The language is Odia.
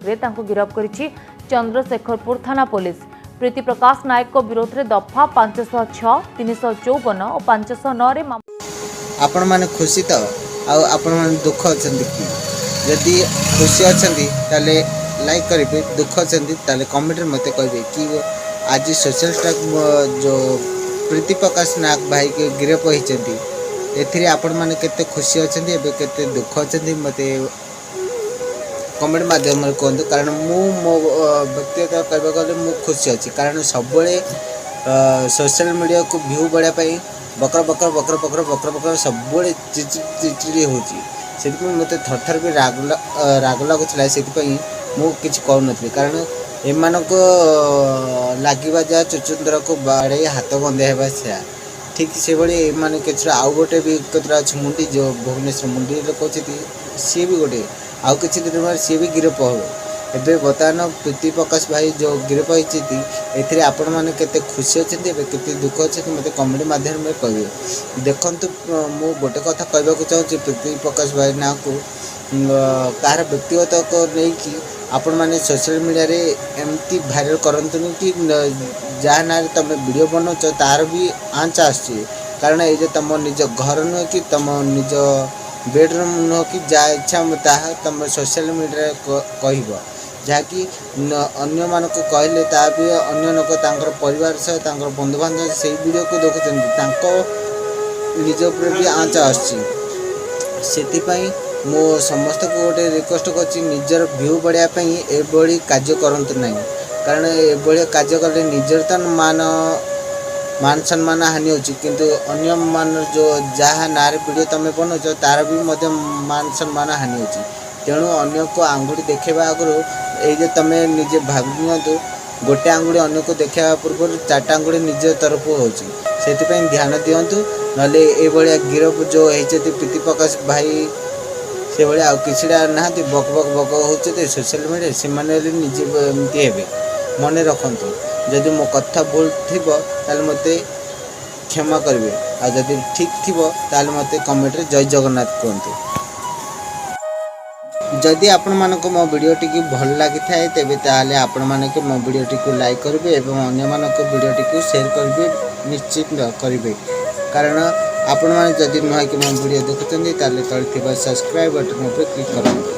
ଅଭିଯୋଗରେ ତାଙ୍କୁ ଗିରଫ କରିଛି ଚନ୍ଦ୍ରଶେଖରପୁର ଥାନା ପୋଲିସ। ପ୍ରୀତି ପ୍ରକାଶ ନାୟକଙ୍କ ବିରୋଧରେ ଦଫା 506, 354 ଓ 509ରେ ଆପଣମାନେ ଖୁସି ତ ଆଉ ଆପଣମାନେ ଦୁଃଖ ଅଛନ୍ତି କି? ଯଦି ଖୁସି ଅଛନ୍ତି, ତାହେଲେ ଲାଇକ୍ କରିବେ। ଦୁଃଖ ଅଛନ୍ତି, ତାହେଲେ କମେଣ୍ଟରେ ମୋତେ କହିବେ କି ଆଜି ସୋସିଆଲ ଷ୍ଟାର ଯେଉଁ ପ୍ରୀତି ପ୍ରକାଶ ନାୟକ ଭାଇକି ଗିରଫ ହୋଇଛନ୍ତି, ଏଥିରେ ଆପଣମାନେ କେତେ ଖୁସି ଅଛନ୍ତି, ଏବେ କେତେ ଦୁଃଖ ଅଛନ୍ତି, ମୋତେ କମେଣ୍ଟ ମାଧ୍ୟମରେ କୁହନ୍ତୁ। କାରଣ ମୁଁ ମୋ ବ୍ୟକ୍ତିଗତ କହିବାକୁ ଗଲେ ମୁଁ ଖୁସି ଅଛି। କାରଣ ସବୁବେଳେ ସୋସିଆଲ ମିଡ଼ିଆକୁ ଭ୍ୟୁ ବଢ଼ିବା ପାଇଁ ବକର ବକର ବକର ବକର ବକର ବକର ସବୁବେଳେ ଚିଚିଡ଼ି ଚିଚିଡ଼ି ହେଉଛି। ସେଥିପାଇଁ ମୋତେ ଥର ଥର ବି ରାଗ ଲାଗୁଥିଲା। ସେଥିପାଇଁ ମୁଁ କିଛି କହୁନଥିଲି। କାରଣ ଏମାନଙ୍କ ଲାଗିବା ଯାହା, ଚୁଚୁନ୍ଦ୍ରାକୁ ବାଡ଼େଇ ହାତ ଗନ୍ଧିଆ ହେବା ସେୟା। ଠିକ୍ ସେଭଳି ଏମାନେ କିଛିଟା, ଆଉ ଗୋଟେ ବି କେତେଟା ଅଛି ମୁଣ୍ଡି, ଯେଉଁ ଭୁବନେଶ୍ୱର ମୁଣ୍ଡିରେ କହୁଛନ୍ତି, ସିଏ ବି ଗୋଟେ। ଆଉ କିଛି ଦିନ ପରେ ସିଏ ବି ଗିରଫ ହେବ। ଏବେ ବର୍ତ୍ତମାନ ପ୍ରୀତି ପ୍ରକାଶ ଭାଇ ଯେଉଁ ଗିରଫ ହୋଇଛନ୍ତି, ଏଥିରେ ଆପଣମାନେ କେତେ ଖୁସି ଅଛନ୍ତି, ଏବେ କେତେ ଦୁଃଖ ଅଛନ୍ତି, ମୋତେ କମେଣ୍ଟ ମାଧ୍ୟମରେ କହିବେ। ଦେଖନ୍ତୁ, ମୁଁ ଗୋଟେ କଥା କହିବାକୁ ଚାହୁଁଛି ପ୍ରୀତି ପ୍ରକାଶ ଭାଇ ନାଁକୁ, କାହାର ବ୍ୟକ୍ତିଗତକୁ ନେଇକି ଆପଣମାନେ ସୋସିଆଲ ମିଡ଼ିଆରେ ଏମିତି ଭାଇରାଲ୍ କରନ୍ତୁନି କି ଯାହା ନାଁରେ ତୁମେ ଭିଡ଼ିଓ ବନାଉଛ, ତାର ବି ଆଞ୍ଚ ଆସୁଛି। କାରଣ ଏଇ ଯେ ତୁମ ନିଜ ଘର ନୁହେଁ କି ତୁମ ନିଜ ବେଡ଼ରୁମ୍ ନୁହଁ କି ଯାହା ଇଚ୍ଛା ତାହା ତୁମେ ସୋସିଆଲ ମିଡ଼ିଆରେ କହିବ। ଯାହାକି ଅନ୍ୟମାନଙ୍କୁ କହିଲେ ତା ବି ଅନ୍ୟ ଲୋକ ତାଙ୍କର ପରିବାର ସହ, ତାଙ୍କର ବନ୍ଧୁବାନ୍ଧବ ସେଇ ଭିଡ଼ିଓକୁ ଦେଖୁଛନ୍ତି, ତାଙ୍କ ନିଜ ଉପରେ ବି ଆଞ୍ଚ ଆସୁଛି। ସେଥିପାଇଁ ମୁଁ ସମସ୍ତଙ୍କୁ ଗୋଟେ ରିକ୍ୱେଷ୍ଟ କରୁଛି, ନିଜର ଭ୍ୟୁ ବଢ଼ାଇବା ପାଇଁ ଏଭଳି କାର୍ଯ୍ୟ କରନ୍ତୁ ନାହିଁ। କାରଣ ଏଭଳି କାର୍ଯ୍ୟ କଲେ ନିଜର ତ ମାନ ମାନ ସମ୍ମାନ ହାନି ହେଉଛି, କିନ୍ତୁ ଅନ୍ୟମାନ ଯେଉଁ ଯାହା ନାଁରେ ଭିଡ଼ିଓ ତୁମେ ବନାଉଛ, ତାର ବି ମଧ୍ୟ ମାନ ସମ୍ମାନ ହାନି ହେଉଛି। ତେଣୁ ଅନ୍ୟକୁ ଆଙ୍ଗୁଠି ଦେଖାଇବା ଆଗରୁ ଏଇ ଯେ ତୁମେ ନିଜେ ଭାବି ନିଅନ୍ତୁ, ଗୋଟେ ଆଙ୍ଗୁଳି ଅନ୍ୟକୁ ଦେଖାଇବା ପୂର୍ବରୁ ଚାରିଟା ଆଙ୍ଗୁଳି ନିଜ ତରଫରୁ ହେଉଛି। ସେଥିପାଇଁ ଧ୍ୟାନ ଦିଅନ୍ତୁ। ନହେଲେ ଏଇଭଳିଆ ଗିରଫ ଯେଉଁ ହେଇଛନ୍ତି ପ୍ରୀତି ପ୍ରକାଶ ଭାଇ, ସେଭଳିଆ ଆଉ କିଛିଟା ନାହାନ୍ତି ବକ ବକ ବକ ହେଉଛନ୍ତି ସୋସିଆଲ ମିଡ଼ିଆରେ, ସେମାନେ ହେଲେ ନିଜେ ଏମିତି ହେବେ, ମନେ ରଖନ୍ତୁ। ଯଦି ମୋ କଥା ଭୁଲ ଥିବ, ତାହେଲେ ମୋତେ କ୍ଷମା କରିବେ। ଆଉ ଯଦି ଠିକ୍ ଥିବ, ତାହେଲେ ମୋତେ କମେଣ୍ଟରେ ଜୟ ଜଗନ୍ନାଥ କୁହନ୍ତୁ। ଯଦି ଆପଣମାନଙ୍କୁ ମୋ ଭିଡ଼ିଓଟିକୁ ଭଲ ଲାଗିଥାଏ, ତେବେ ତାହେଲେ ଆପଣମାନେ ମୋ ଭିଡ଼ିଓଟିକୁ ଲାଇକ୍ କରିବେ ଏବଂ ଅନ୍ୟମାନଙ୍କ ଭିଡ଼ିଓଟିକୁ ସେୟାର କରିବେ, ନିଶ୍ଚିତ କରିବେ। କାରଣ ଆପଣମାନେ ଯଦି ନୂଆ କି ମୋ ଭିଡ଼ିଓ ଦେଖୁଛନ୍ତି, ତାହେଲେ ତଳେ ଥିବା ସବସ୍କ୍ରାଇବ୍ ବଟନ୍ ଉପରେ କ୍ଲିକ୍ କରନ୍ତୁ।